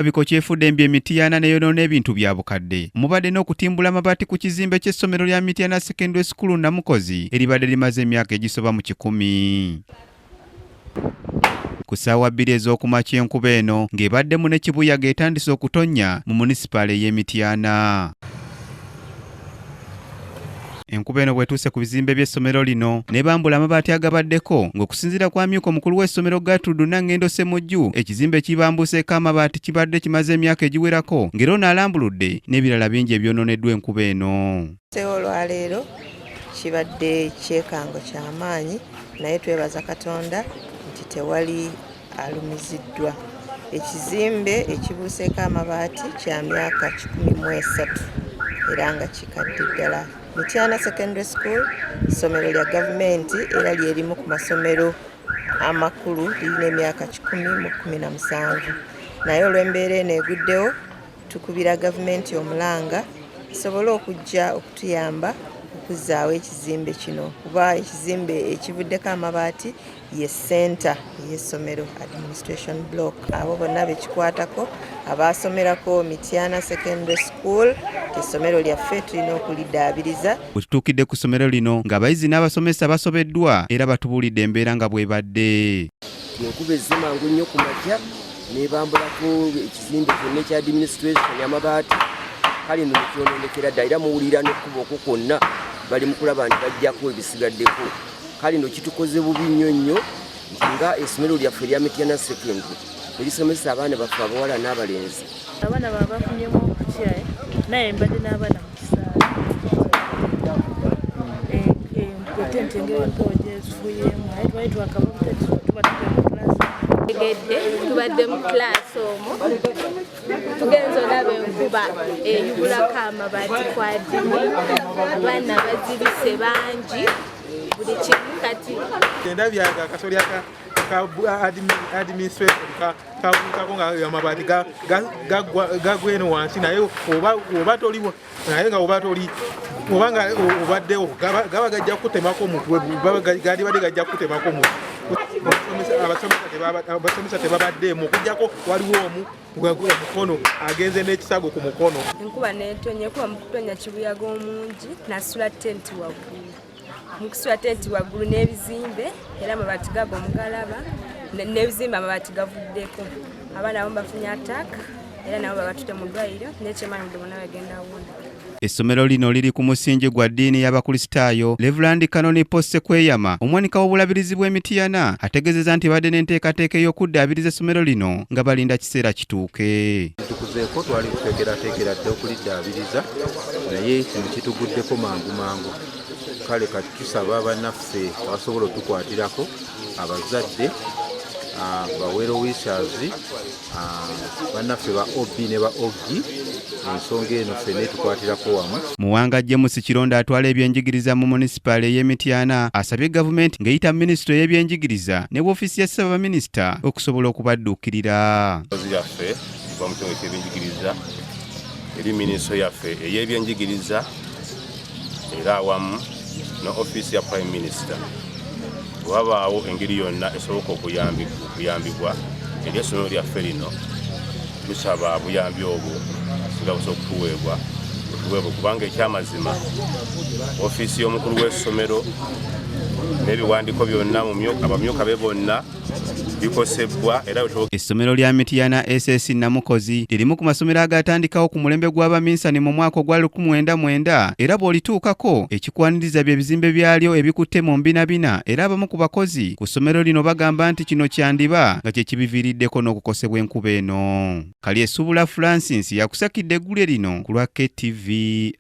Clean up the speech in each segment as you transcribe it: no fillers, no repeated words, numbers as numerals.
Biko kyefudde embi e Mityana neyonoona ebintu bya bukadde. Mubadde n'okutimbula amabaati ku kizimbe ky'essomero lya Mityana Secondary School Namukozi eribadde limaze emyaka egisoba mu 100. Ku ssaawa 2 ez'okumakya enkuba eno ng'ebaddemu ne kibuyaga etandise okutonnya mu munisipaali ey'e Mityana. Enkuba eno bw'etuuse ku bizimbe by'essomero lino n'ebambula amabaati agabaddeko ng'okusinziira ku amyuka omukulu w'essomero Gertrude Nangendo Ssemujju, ekizimbe kibambuseeko amabaati kibadde kimaze emyaka egiwerako ng'era ono alambuludde n'ebirala bingi ebyonooneddwa enkuba eno. Olwaleero kibadde kyekango kya maanyi, naye twebaza Katonda nti tewali alumiziddwa. Ekizimbe ekibuuseeko amabaati kya myaka 103 era nga kikadde ddala. Mityana Secondary School ssomero lya gavumenti era lyerimu ku masomero amakulu, lirina emyaka 117. Naye olw'embeera eno eguddewo, tukubira gavumenti omulanga esobole okujja okutuyamba okuzzaawo ekizimbe kino, kuba ekizimbe ekivuddeko amabaati ye center ey'essomero, administration block. Abo bonna bekikwatako abaasomerako Mityana Secondary School, essomero lyaffe tulina okuliddaabiriza. Bwe tutuukidde ku ssomero lino ng'abayizi n'abasomesa basobeddwa era batubuulidde embeera nga bw'ebadde. Enkuba ezze mangu nnyo ku makya nebambulako ekizimbe kyonna ekya administration amabaati, kale nno nekyononekera ddala, era muwulira n'ekkuba okwo kwonna bali mu kulaba nti bajjako ebisigaddeko. Kale nno kitukoze bubi nnyo nnyo nti nga essomero lyaffe erya Mityana Secondary erisomesa abaana baffe abawala n'abalenzi. Abaana baba bafunyemu okutya, naye mbadde n'abaana mu kisaawe, tenti engeri empewo gyezifuyeemu, naye twali twakava tuba tugenda class. Tegedde tubadde mu class omwo, tugenza olaba enkuba eyubulako amabaati kwadini, abaana bazirise bangi, buli kimu kati. Ndabyaga akasolya ka administration kabuukako nga amabaati gagwa eno wansi, naye oba toliwo, naye nga oba toli oba nga obaddewo gaba gajja kukutemako omutwe, gandibadde gajja kukutemako omutwe. Abasomesa tebabaddeemu okuggyako waliwo omu omukono agenze n'ekisago ku mukono. Enkuba netonya, enkuba mu kutonya kibuyaga omungi nasula tenti waggulu, mukusula tenti waggulu n'ebizimbe era amabaati gago mugalaba, n'ebizimbe amabaati gavuddeko. Abaana abamu bafunye attack era nabo babatute mu ddwaliro, nekyemanyi budde bonna bagenda wona. Essomero lino liri ku musingi gwa ddiini y'Abakristaayo. Reverend Canon Paul Ssekweyama, omwanika w'obulabirizi bw'e Mityana, ategeezezza nti badde n'enteekateeka ey'okuddaabiriza essomero lino nga balinda kiseera kituuke. Tukuzeeko twali tuteekerateekera dda okuliddaabiriza, naye kino kituguddeko mangu mangu. Kale kati tusaba bannaffe abasobola otukwatirako, abazadde, ba well wishers, bannaffe ba OB ne ba OG, ensonga eno ffenna etukwatirako wamu. Muwanga James Kironda atwala ebyenjigiriza mu munisipaali ey'e Mityana asabye gavumenti ng'eyita minisitule y'ebyenjigiriza ne woofiisi ya Ssaabaminisita okusobola okubadduukirira. Yaffe kuva mu kitongole ky'ebyenjigiriza eri minisitule yaffe ey'ebyenjigiriza era awamu ne ofiisi ya Prime Minister, bwewabaawo engeri yonna esoboka okuyambibwa eri essomero lyaffe lino, tusaba buyambi obwo singa busobola okutuweebwa otuweebwe, kubanga ekyamazima ofiisi y'omukulu w'essomero n'ebiwandiiko byonna, abamyuka be bonna bikosebwa era. Essomero lya Mityana SS Namukozi lirimu ku masomero agatandikawo ku mulembe gw'abaminsani mu mwaka ogwa 1990, era bw'olituukako ekikwaniriza bye bizimbe byalyo ebikutte mu mbinabina, era abamu ku bakozi ku ssomero lino bagamba nti kino kyandiba nga kye kibiviiriddeko n'okukosebwa enkuba eno. Kalyesuubula Francis yakusakidde eggulire lino ku lwa KTV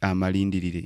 Amalindirire.